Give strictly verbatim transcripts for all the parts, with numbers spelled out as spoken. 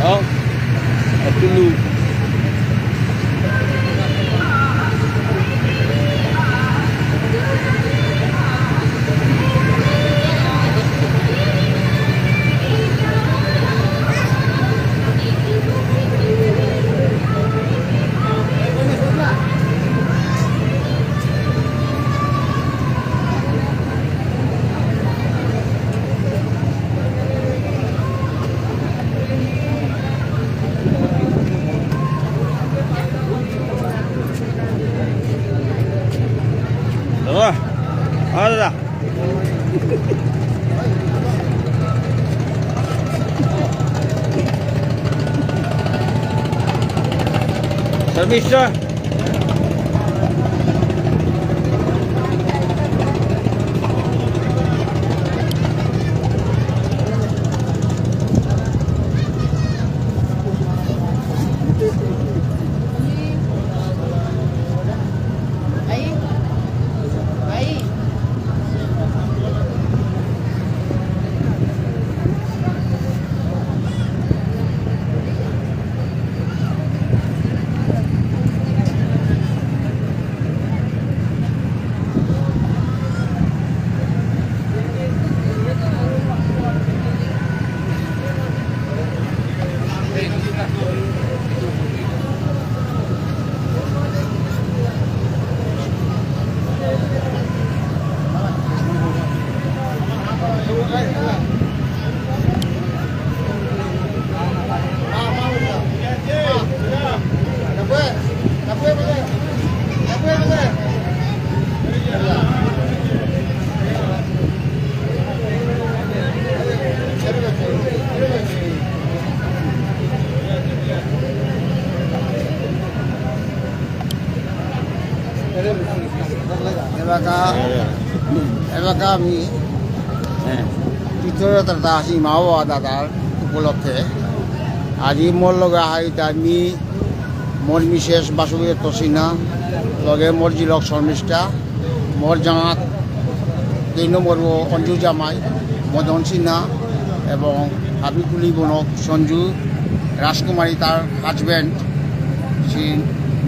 Oh, atulu. দাদা, হ্যাঁ দাদা। শর্মিষ্ঠা। এবাকা, এবাকা আমি, হ্যাঁ। তীর্থযাত্রাটা আসি মা বাবা দাদার উপলক্ষে। আজি মোর লগে আহাইতা মি, মোর মিসেস বাসুদেব সিনহা, লগে মোর জিলক শর্মিষ্ঠা, মোর জাঙাত দুই নম্বর ও অঞ্জু জামাই, মদন সিনহা এবং হাবিকুলি বনক সঞ্জু রাজকুমারী তার husband শ্রী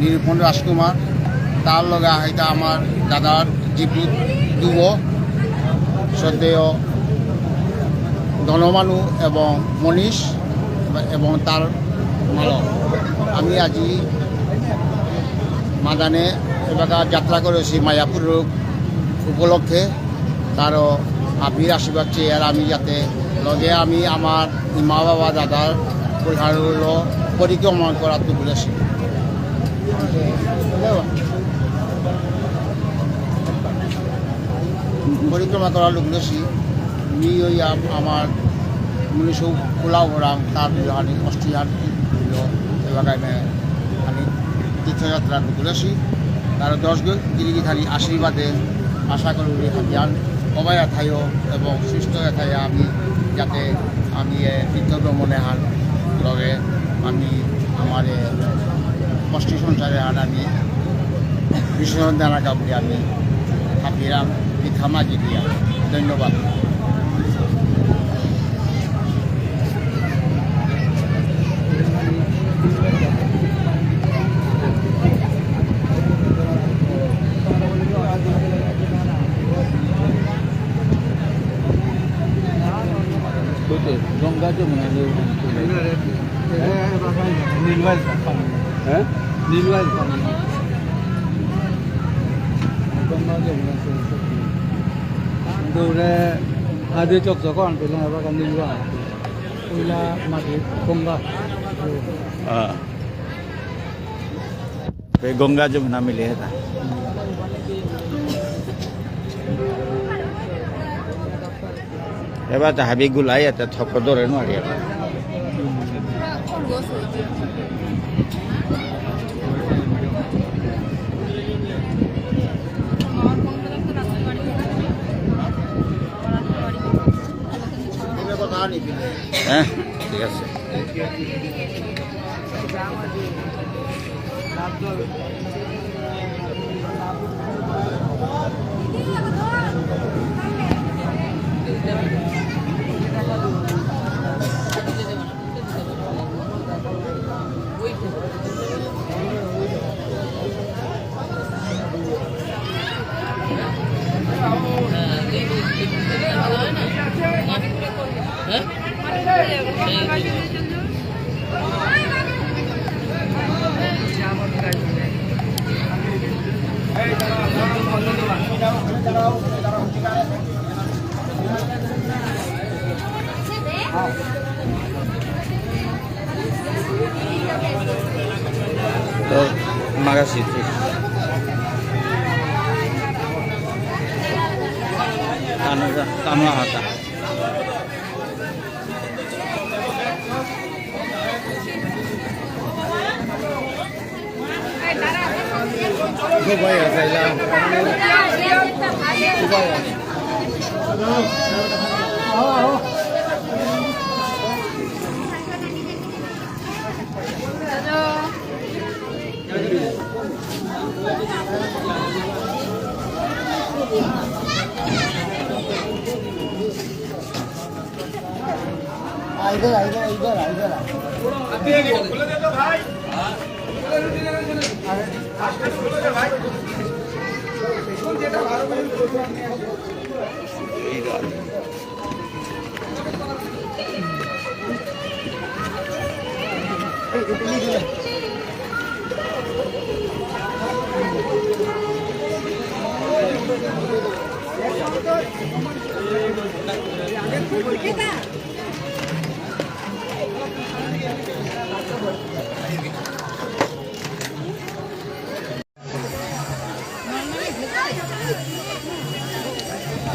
নিরূপম রাজকুমার, তার লগে আহাইতা আমার দাদার জিপুত দুবো, শ্রদ্ধেয় ধনমানু এবং মনীষ এবং তার মালক। আমি আজি মাদানে এবাকা যাত্রা করেসি মায়াপুর উপলক্ষে। তারও হাবির আশীর্বাদ চেয়ে আর আমি যাতে লগে আমি আমার মা বাবা দাদার পরিহারগুলো পরিক্রমা করাতে বলেছি। পরিক্রমা করার লোক বলেছি, মি ওই আম-, আমার মুনিসু পোলাও ওরাং তার বিহানি অস্ট্রিয়ান হইল এলাকায় মে আমি তীর্থযাত্রা করেছি। তার দশ গিরি গিথানি আশীর্বাদে আশা করি উনি হাবিয়ান অবায়া থাইও এবং সুস্থ থাইয়া আমি যাতে আমি এ তীর্থ ভ্রমণে হান লগে আমি আমার এ কষ্টি সংসারে হান আমি বিসর্জন জানা কাবুলি আমি হাবিরাম পিঠামা জিদিয়া। ধন্যবাদ। কোথায়? গঙ্গা যমুনা লেবু। নীলওয়াল পানি। হ্যাঁ? নীলওয়াল পানি। গঙ্গা যমুনা সরস্বতী। দৌড়ে আদে চকচক আনতে না, এবার নীলওয়াল। পয়লা মাটি গঙ্গা। হ্যাঁ। বে গঙ্গা যমুনা মিলে এটা। এবার তো হাবি গুলাই এটা থক ধরে নোয়ারি এটা। হ্যাঁ, ঠিক আছে। তো মাগাসি। তানু, তানু আহাতা।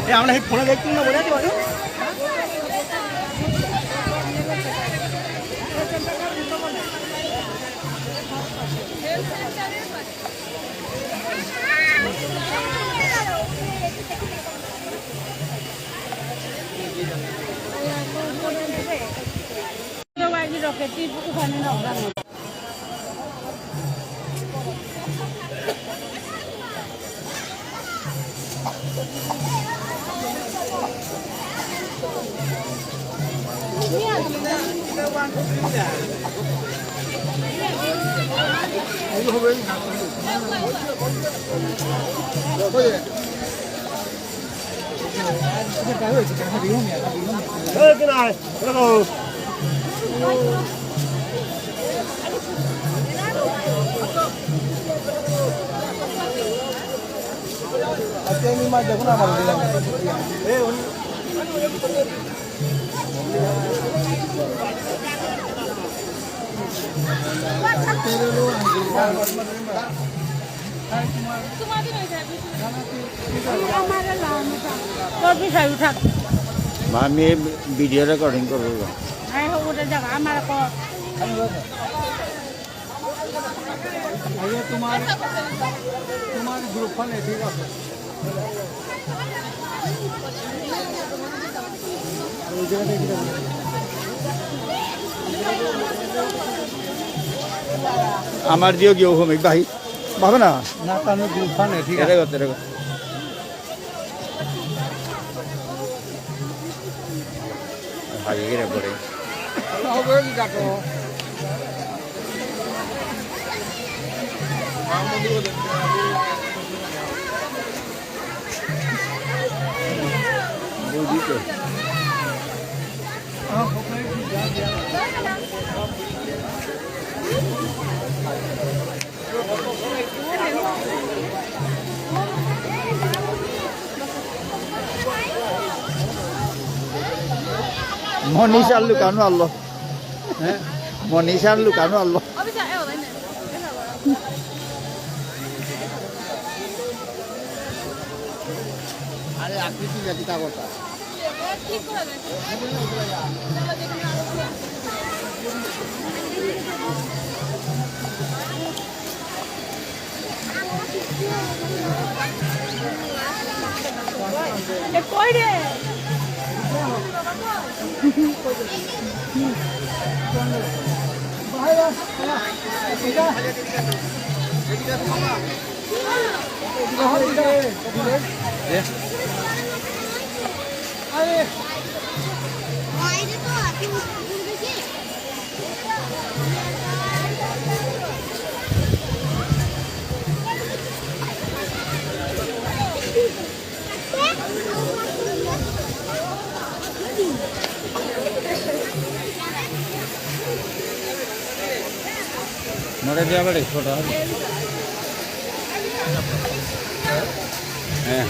এ, আমরা এই ফোনে দেখছি না, বলে আছে, বলো। আমি ভিডিও রেকর্ডিং করবো। আরে তোমার, তোমার গ্রুপ ফানে, ঠিক আছে। আমার দিও গিয়ে হোমিক ভাই, ভাবে না। না, তাহলে গ্রুপ ফানে, ঠিক আছে। এরে গো, এরে গো। হারিয়ে গেলে পরে। মনীষার লুকানো আলো। হ্যাঁ? মনীষার লুকানো আলো। আরে, আকৃতি জাতি তা কথা। এ কই রে? মোরে দিয়া বেড়ে ছোট। হ্যাঁ।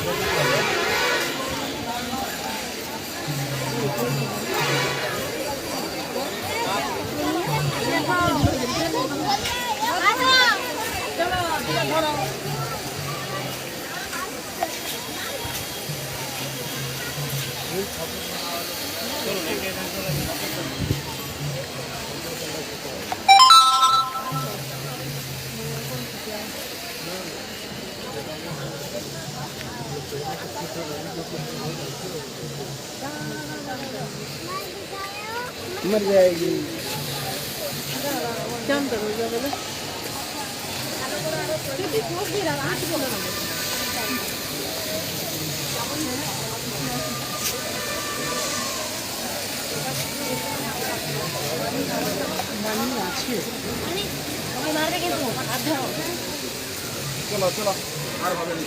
मर जाएगी। চলো, চলো, আর হবে না।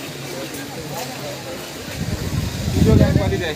ভিডিও গ্যাং পার্টি দেয়।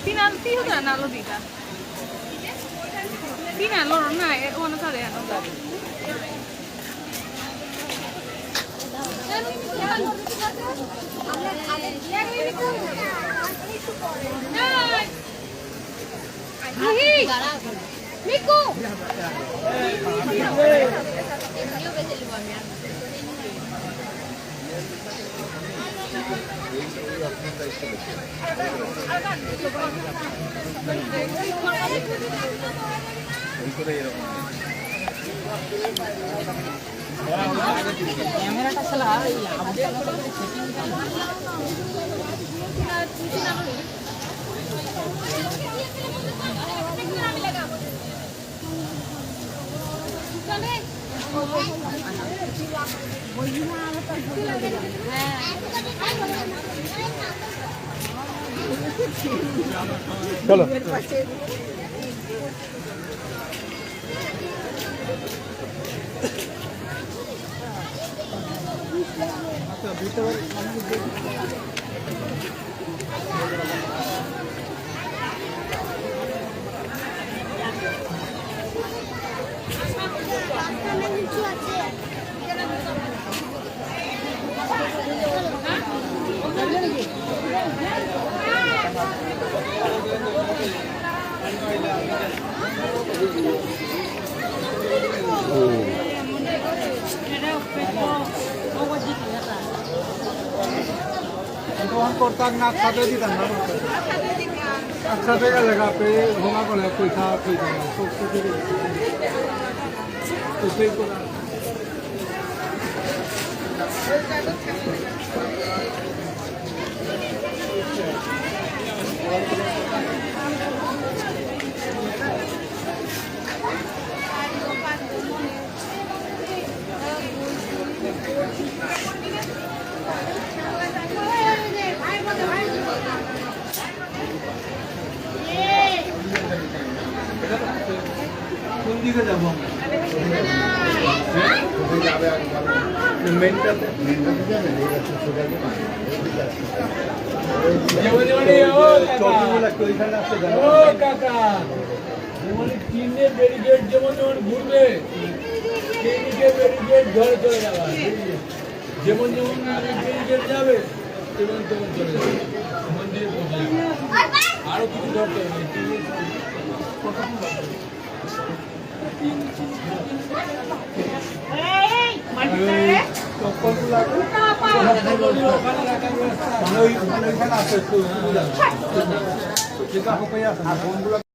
Final, fijo na lo dita. Final, lo na, eh, o no sabe, no sabe. চলো। দোকান করতাম না, একসাথে দিতাম না। একসাথে গেলে গাপে হোমা করে পয়সা তুই দেবে। তো সেই করে যেমন যেমন এই, ও কাকা, ও কাকা, যেমন তিনটে ব্যারিকেড যেমন যেমন ঘুরবে, তিনটে ব্যারিকেড ঘরে চলে যাবে। যেমন যেমন ব্যারিকেড যাবে, তেমন তেমন চলে যাবে। মন্দিরে পৌঁছে যাবে। আরো কিছু ধরতে হবে।